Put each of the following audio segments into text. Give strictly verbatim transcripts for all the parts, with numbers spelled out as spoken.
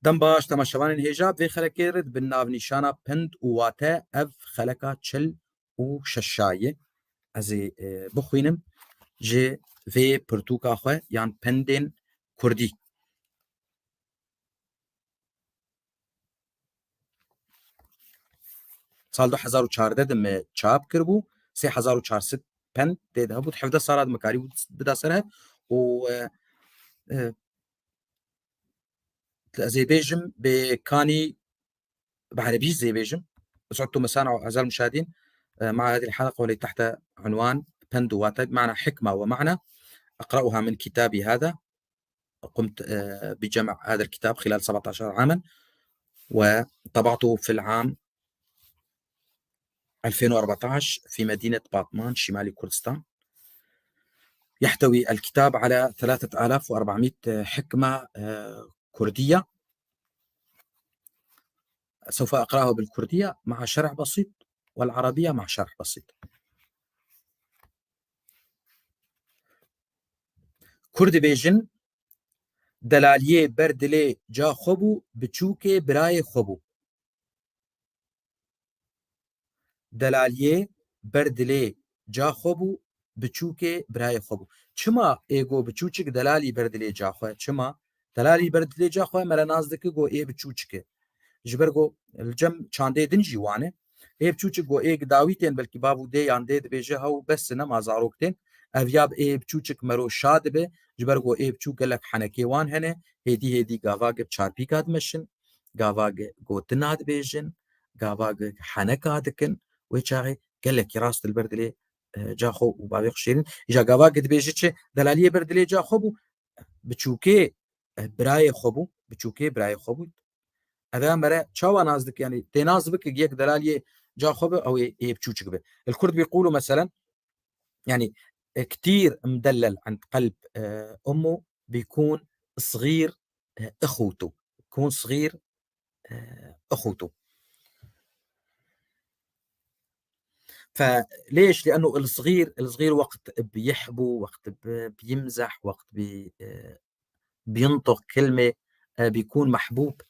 Dem baş, temaşevanên hêja, vê xelekê re di bin navnîşana pend û wate ev xeleka çil û şeşa ye. Ez ê, e, bixwînim ji vê pirtûka xwe yan pendên kurdî. Sal du hezar û çardeh de me çap kiribû, sê hezar û çar sed pend tê de hebû, hevdeh sala de me karîbû bida ser hev û, e, e, ez ê bêjim, bê kanî bi erebî zê bêjim. سعدت مسامع أعزائي المشاهدين، آه، مع هذه الحلقة والتي تحت عنوان pend û wate، بمعنى حكمة ومعنى. أقرأها من كتابي هذا. قمت، آه، بجمع هذا الكتاب خلال سبعتاشر عامًا، وطبعته في العام ألفين وأربعتاش في مدينة باطمان شمال كردستان. يحتوي الكتاب على ثلاثة آلاف وأربعمية حكمة، آه، كردية. سوف أقرأه بالكردية مع شرح بسيط، والعربية مع شرح بسيط. Kurd dibêjin, delaliyê ber dilê ca xwe bû, biçûkê birayê xwe bû. Delaliyê ber dilê ca xwe bû, biçûkê birayê xwe bû. Çima ê go biçûçik delalî ber dilê ca xwe? Çima? Delalî ber dilê ca xwe me re nas dike go ê biçûçik e. Ji ber go li cem çandê din jî wan e. Ê biçûçik go ê dawî tên, belkî bav û dê yan dê dibêje hew bes e, nema zarok tên. Ev ya bi ê biçûçik mero şa dibe, ji ber go ê biçûk gelek henekê wan hene, hêdî hêdî gava ge bi çarpîka dimeşin, gava ge gotina dibêjin, gava ge heneka dikin, wê çaxê gelekî rast li ber dilê, e, ca xwe û bavê xwe şêrîn. Îja gava ge dibêje çi? Delaliyê ber dilê ca xwe bû, biçûkê, e, birayê xwe bû, biçûkê birayê xwe bû. Ev ê me re çawa nas dike? Yanî tê nas bike yek delaliyê ca xwe be, ew ê, ê biçûçik be. الكرد بيقولوا مثلًا، يعني، كتير مدلل عند قلب، آه، أمه بيكون صغير، آه، أخوته. بيكون صغير، آه، أخوته. فليش؟ لأنه الصغير، الصغير وقت بيحبو، وقت ب-، بيمزح، وقت بي-، آه، بينطق كلمة، آه، بيكون محبوب،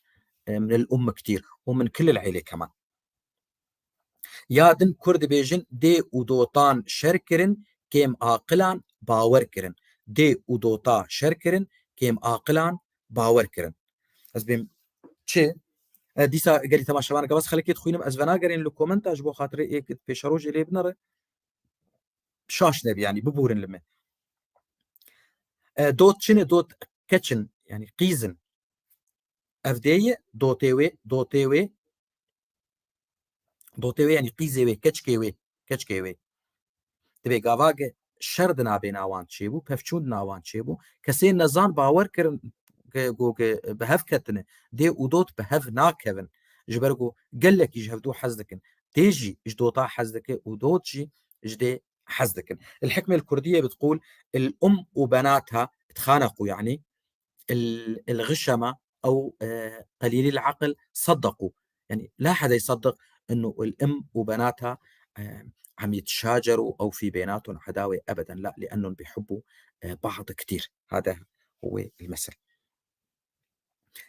آه، من الأم كتير ومن كل العيلة كمان. Ya din Kurd dibêjin, dê û dotan şer kirin, kêm aqilan bawer kirin. Dê û dota şer kirin, kêm aqilan bawer kirin. Ez bêm çi? E, dîsa gelî temaşevan, gava ez xelekê dixwînim, ez venagerên li komenta ji bo xatirê êk pêşerojê lê binere. Şaş nebî, yanî bibûrin li me. E, dot çi ne? Dot keç in, yanî qîz in. Ev dê ye, dotê wê, dotê wê, dotê wê, yanî qîzê wê, keçikê wê, keçikê wê. Divê gava ge şer di nabêna wan çêbû, pevçûn di nav wan çêbû. Kesên nezan bawer kirin ge, go ge bi hev ketine. Dê û dot bi hev nakevin. Ji ber ku gelekî ji hevdû hez dikin. Dê jî ji dota hez dike û dot jî ji dê hez dikin. الحكمة الكردية بتقول: الأم وبناتها اتخانقوا، يعني، ال-، الغشمة أو، آه، قليلي العقل صدقوا. يعني لا حدا يصدق إنه الأم وبناتها، آه، عم يتشاجروا أو في بيناتهم عداوة أبدًا، لا، لأنهم بيحبوا، آه، بعض كتير. هذا هو المثل.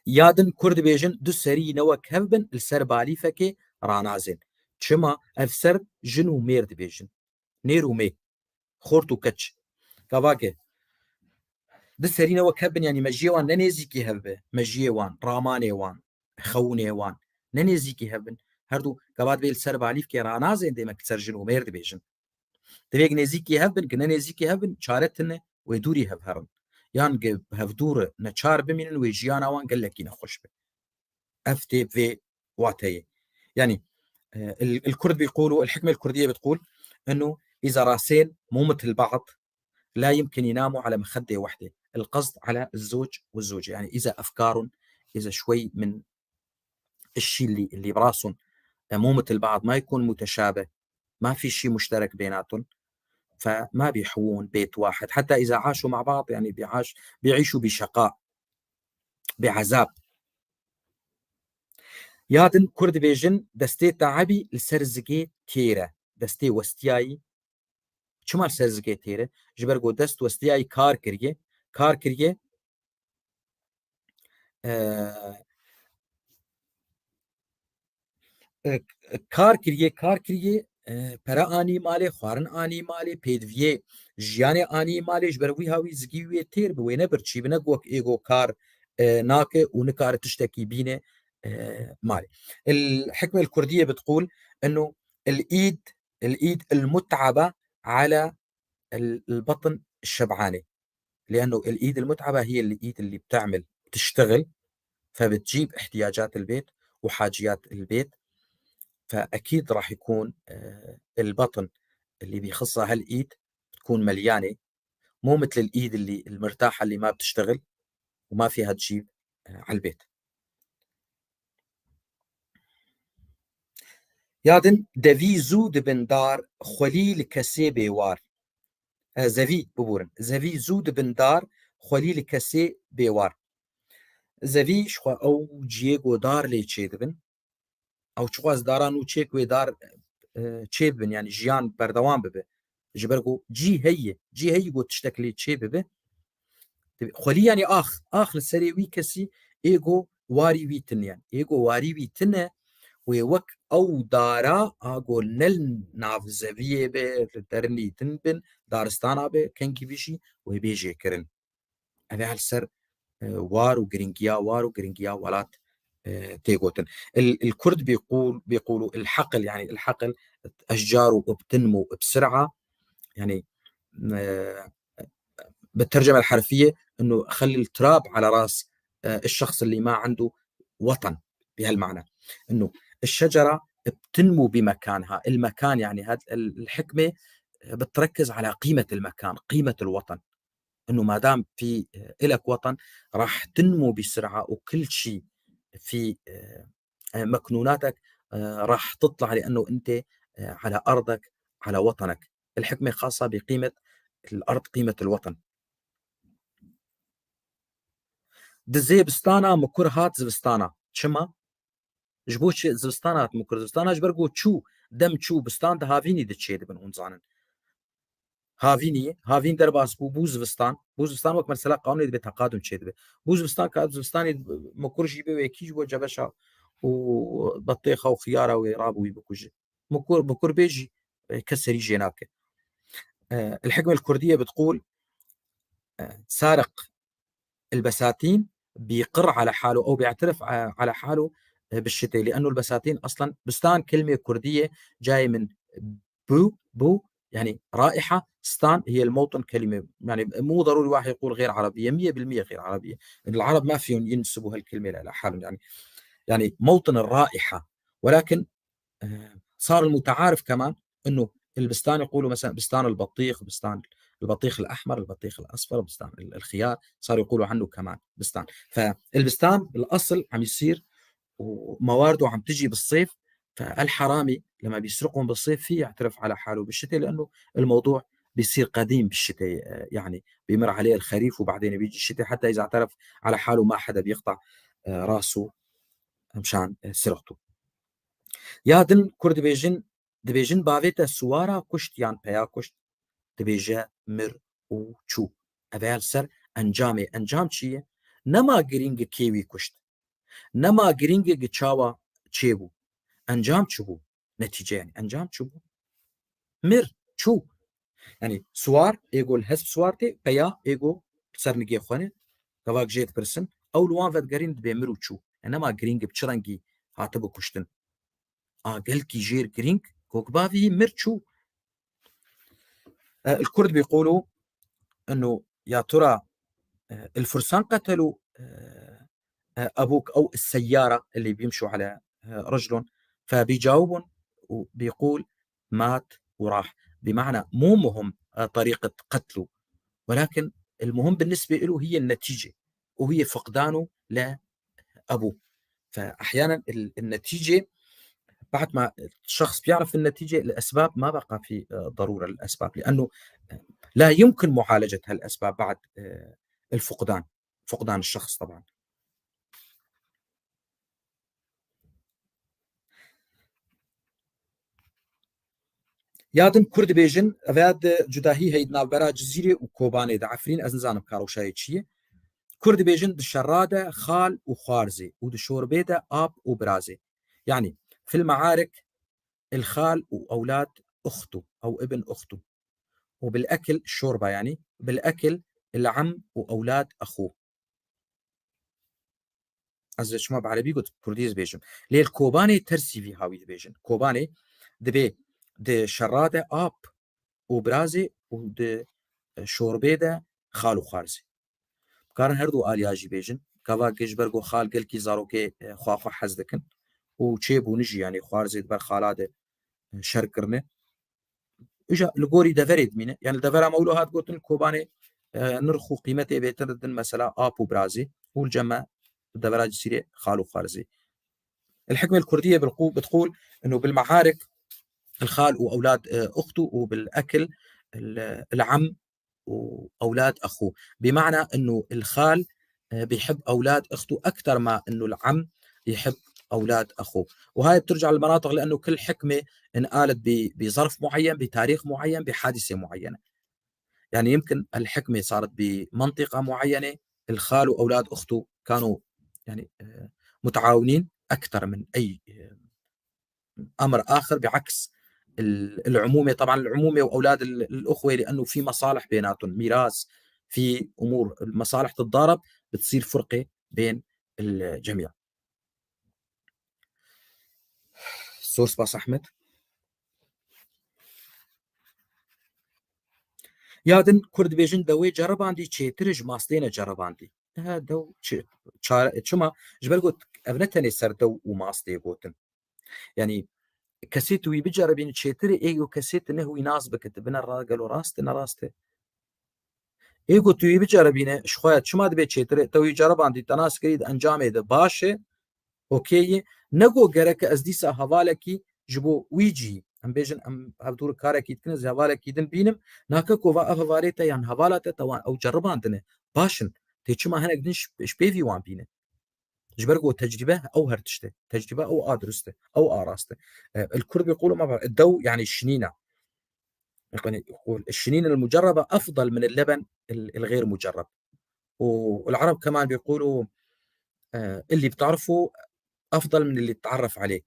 Ya din Kurd dibêjin: du serî ne wek hev bin, li ser balîfekê ranazên. Çima? Ev ser jin û mêr dibêjin. Nêr û mê. Xort û keç. Gava ge du serî ne wek hev bin, yanî mejiyê wan ne nêzîkî hev be. Mejiyê wan, ramanê wan, xewûnê wan ne nêzîkî hev bin. Her du gava divê li ser balîfkê ranazên, dê me ki ser jin û mêr dibêjin. Divê ki nêzîkî hev bin, ki ne nêzîkî hev bin, çare tine, wê dûrî hev herin. Yan ki hev dûr neçar bimînin, wê jiyana wan gelekî nexweş be. Ev tê vê wateyê. Yani, e, el, الكرد بيقولوا، الحكمة الكردية بتقول إنه إذا راسين مو مثل بعض لا يمكن يناموا على مخدة وحدة. القصد على الزوج والزوجة. يعني إذا أفكارهم، إذا شوي من الشي اللي، اللي براسهم مو متل بعض، ما يكون متشابه، ما في شي مشترك بيناتهم، فما بيحوون بيت واحد. حتى إذا عاشوا مع بعض، يعني، بيعاش-، بيعيشوا بشقاء، بعذاب. Ya din Kurd dibêjin: destê teebî li ser zikê têr e. Destê westiyayî. Çima li ser zikê têr e? Ji ber ku dest westiyayî kar kiriye, kar kiriye, e, e, kar kiriye, kar kiriye, e, pere anî malê, xwarin anî malê, pêdiviyê jiyanê anî malê, ji ber wî hawî zigî wê têr bi, wê nebir çî bi, ne wek êgo kar, e, nake û nikare tiştekî bîne, e, malê. El hikme el kurdiyê bitqul, eno el îd, el îd el mut'aba ala el, el batn şeb'ane. لأنه الإيد المتعبة هي الإيد اللي بتعمل، بتشتغل، فبتجيب احتياجات البيت وحاجيات البيت، فأكيد راح يكون، آه، البطن اللي بيخصها هالإيد بتكون مليانة، مو متل الإيد اللي المرتاحة اللي ما بتشتغل وما فيها تجيب، آه، على البيت. Ya din, devî zû dibin dar, xwelî li kesê bêwar. E, zevî, biborin. Zevî zû dibin dar, xwelî li kesê bêwar. Zevî, ji xwe ew ciyê ku dar lê çêdibin. Ew çiqas dara nû çêk wê dar, e, çêbibin, yani jiyan berdewam bibe. Ji ber ku cî heye, cî heye ku tiştek lê çêbibe. Xwelî, yani ax, ax li serê wî kesî ê ku warî wî tune, yani. Ê ku warî wî tune, wê wek ew dara a ku ne li nav zeviyê be, li dernî din bin, daristana be, kengî bijî, wê bê jêkirin. Ev ê li ser, e, war û giringiya, war û giringiya welat, e, tê gotin. El, el Kurd bîqûl, bîqûlu el heqil, yani el heqil, eşcaru, bi tinmu, bi sir'a, yani, e, بالترجمة الحرفية إنه خلي التراب على راس، آه، الشخص اللي ما عنده وطن، بهالمعنى إنه الشجرة بتنمو بمكانها. المكان، يعني، هاد ال-، الحكمة بتركز على قيمة المكان، قيمة الوطن، إنه ما دام في، آه، إلك وطن، راح تنمو بسرعة، وكل شي في، آه، آه، مكنوناتك، آه، راح تطلع لأنه أنت، آه، على أرضك، على وطنك. الحكمة خاصة بقيمة الأرض، قيمة الوطن. Dizê bistana, mikur hat zivistana. Çima? Ji bo çi zivistan hat mikur? Zivistana ji ber ku çû, dem çû, bistan di havînî de çêdibin, hûn zanin. Havînî, havîn derbas bû, bû zivistan. Bû zivistan wek mesela qanûnê dibe teqadum çêdibe. Bû zivistan, ka zivistanê mikur jî be wekî ji bo cebeşa û betêxa û xiyara wê rabû wî bikuje. Mikur, mikur bê jî, e, kes serî jê nake. E, الحكمة الكردية بتقول، e, سارق البساتين بيقر على حاله أو بيعترف ع-، على حاله بالشتاء، لأنه البساتين أصلًا، بستان كلمة كردية جاية من بو، بو، يعني رائحة، ستان هي الموطن كلمة، يعني مو ضروري واحد يقول غير عربية، مية بالمية غير عربية. العرب ما فيهم ينسبوا هالكلمة ل-، لحالهم، يعني، يعني موطن الرائحة. ولكن، آه، صار المتعارف كمان إنه البستان يقولوا مثلًا بستان البطيخ، بستان البطيخ الأحمر، البطيخ الأصفر، بستان ال-، الخيار، صاروا يقولوا عنه كمان بستان. فالبستان بالأصل عم يصير وموارده عم تجي بالصيف، فالحرامي لما بيسرقهم بالصيف في يعترف على حاله بالشتاء، لأنه الموضوع بيصير قديم بالشتاء، آه، يعني بيمر عليه الخريف وبعدين بيجي الشتاء، حتى إذا اعترف على حاله ما حدا بيقطع، آه، راسه مشان، آه، سرقته. Ya din kur dibêjin, dibêjin bavê te siwara kuşt yan peya kuşt, dibêje mir û çû. Ev e li ser encamê. Encam çi ye? Nema girîng e kê wî kuşt. Nema girîng e gi çawa çêbû. Encam çi bû? Netîce yani. Encam çi bû? Mir, çû. Yani siwar, ê ku li hesp siwar tê, peya, ê ku li ser nigê xwe ne, gavak jê dipirsin, ew li wan vedigerîn dibê mir û çû. Yani nema girîng e bi çi rengî hatibû kuştin. A gelkî jêr girîng, ku bavî mir çû. E, الكرد بيقولوا إنه يا ترى، e, الفرسان قتلوا، e، e، أبوك أو السيارة اللي بيمشوا على، e، رجلهم، فبيجاوبهم وبيقول مات وراح. بمعنى مو مهم، e، طريقة قتله، ولكن المهم بالنسبة له هي النتيجة، وهي فقدانه ل أبوه. فأحيانًا ال-، النتيجة بعد ما الشخص بيعرف النتيجة، الأسباب ما بقى في، آه، ضرورة للأسباب، لأنه لا يمكن معالجة هالأسباب بعد، آه، الفقدان، فقدان الشخص طبعًا. Ya din kur dibêjin, ev ya di cudahî heye di navbera Cizîrê û Kobanê de, Efrîn, ez nizanim ka rewşayê çi ye. Kur dibêjin di şera de xal û xwarzê û di şorbê de ap û birazê. Yani, في المعارك الخال وأولاد أخته أو ابن أخته. وبالأكل، الشوربة يعني، بالأكل العم وأولاد أخوه. Ez çima bi erebî got, kurdî ez bêjim. Lê li Kobanê tersî vî hawî dibêjin. Kobanê dibê di şerra de ap û birazê û di, e, şorbê de xal û xwarzê. Dikarin her du aliya jî bêjin. Gava ji ber ku xal gelkî zarokê, e, xwe xwe hez dikin û çêbûne jî, yanî xwarzê di ber xala de, e, şer kirine. Îja li gorî deverê dimîne. Yani li devera me wilo hat gotin Kobanê, e, nirx û qîmetê bêtir didin mesela ap û birazê û li cem me devera Cisîrê xal û xwarzê. الحكمة الكردية بالقو-، بتقول إنه بالمعارك الخال وأولاد، آه، أخته، وبالأكل ال-، العم وأولاد أخوه، بمعنى إنه الخال، آه، بيحب أولاد أخته أكتر ما إنه العم يحب أولاد أخوه. وهاي بترجع للمناطق، لأنه كل حكمة انقالت ب-، بظرف معين، بتاريخ معين، بحادثة معينة. يعني يمكن الحكمة صارت بمنطقة معينة، الخال وأولاد أخته كانوا يعني، آه، متعاونين أكتر من أي، آه، أمر آخر، بعكس ال-، العمومة. طبعًا العمومة وأولاد ال-، الأخوة، لأنه في مصالح بيناتهم، ميراث، في أمور، المصالح تتضارب، بتصير فرقة بين الجميع. Zor spas Ahmet. Ya din Kurd dibêjin dewê ceribandî çêtir e ji mastê ne ceribandî. He, dew çi-, çare-, çima? Ji ber got, ev ne tenê ser dew û mastê gotin. Yani kesê tu wî biceribînî çêtir e, ê ku kesê tu neh wî nas bike, tu bine ra-, gelo rast e, ne rast e? Ê ku tu wî biceribîne, ji xwe ya çima dibe çêtir e? Te wî ceribandî, te nas kirî, di encamê de baş e, okey e. Ne ku gerek e ez dîsa hevalekî ji bo wî cihî, em bêjin, em hevdû karekî dikin, ez hevalekî din bînim, nake ku va ev hevalê te yan hevala te, te wan ew ceribandine, baş in. Tê çima hinek din ji, ji pêvî wan bîne? Ji ber ku tecrîbe ew her tişt e. Tecrîbe ew a dirust e. Ew a rast e. E, el Kurd bîqûlu ma ba-, dew yani şinîna. Yani, الشنين المجربة أفضل من اللبن ال-، الغير مجرب. والعرب كمان بيقولوا، آه، اللي بتعرفه أفضل من اللي تتعرف عليه.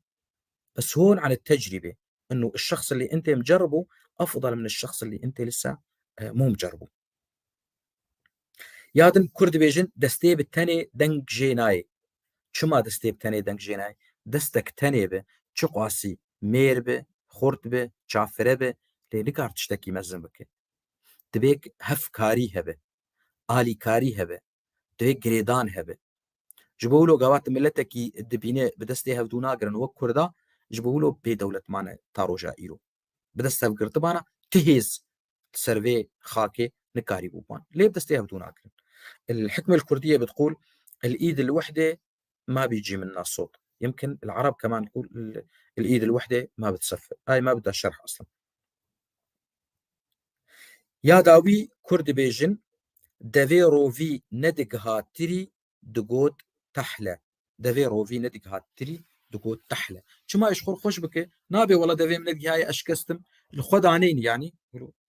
بس هون عن التجربة، إنه الشخص اللي أنت مجربه أفضل من الشخص اللي أنت لسه، آه، مو مجربه. Ya din Kurd dibêjin destê bi tenê deng jê nayê. Çima destê bi tenê deng jê nayê? Destek tenê be, çiqasî mêr be, xurt be, çafire be, lê nikar tiştekî mezin bike. Divê hevkarî hebe, alîkarî hebe, divê girêdan hebe. Ji bo wilo gava tu miletekî dibîne bi destê hevdû nagirin wek Kurda, ji bo wilo bê dewletman e ta roja îro. Bi dest hevgirtibana ti hêz li ser vê xakê nikarî bûban. Lê bi destê hevdû nagirin. الحكمة الكردية بتقول: الإيد الوحدة ما بيجي منها صوت. يمكن العرب كمان تقول ال-، الإيد الوحدة ما بتصفر. هاي ما بدها شرح أصلًا. Ya dawî Kurd dibêjin, devê rovî nedigiha tirî digot tehle. Devê rovî nedigiha tirî digot tehle. Çima ji xwe xweş bike? Nabê wela devê min nedigihaye, ez şikestim. Li xwe daneyne yanî.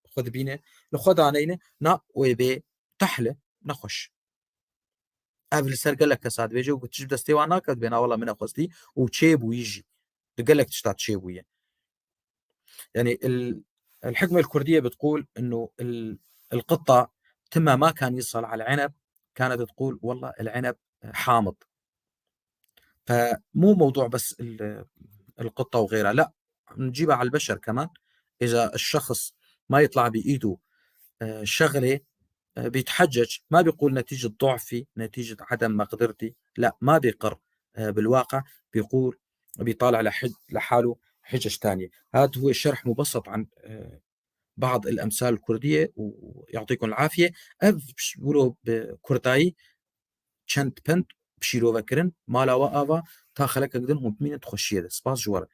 Xwe dibîne. Li xwe daneyne. Na wê bê tehle. Nexweş. Ev li ser gelek kesa dibêje û tu ji destê wan nake, dibê na wela min nexwestî û çêbûyî jî. Di gelek tişta çêbûye. يعني ال-، الحكمة الكردية بتقول إنه ال-، القطة تما ما كان يصل على العنب، كانت تقول: والله العنب حامض. فمو موضوع بس ال-، القطة وغيرها، لا، نجيبها على البشر كمان. إذا الشخص ما يطلع بإيده، آه، شغلة، آه، بيتحجج، ما بيقول نتيجة ضعفي، نتيجة عدم مقدرتي، لا، ما بيقر، آه، بالواقع، بيقول، بيطالع لحج-، لحاله حجج تانية. هذا هو شرح مبسط عن، آه، بعض الأمثال الكردية، ويعطيكم العافية. Ev, wilo bi Kurdayî çend pend bi şîrove kirin, mala we ava, ta xelekek din hûn bimînin di xweşiyê de. Spas ji we re.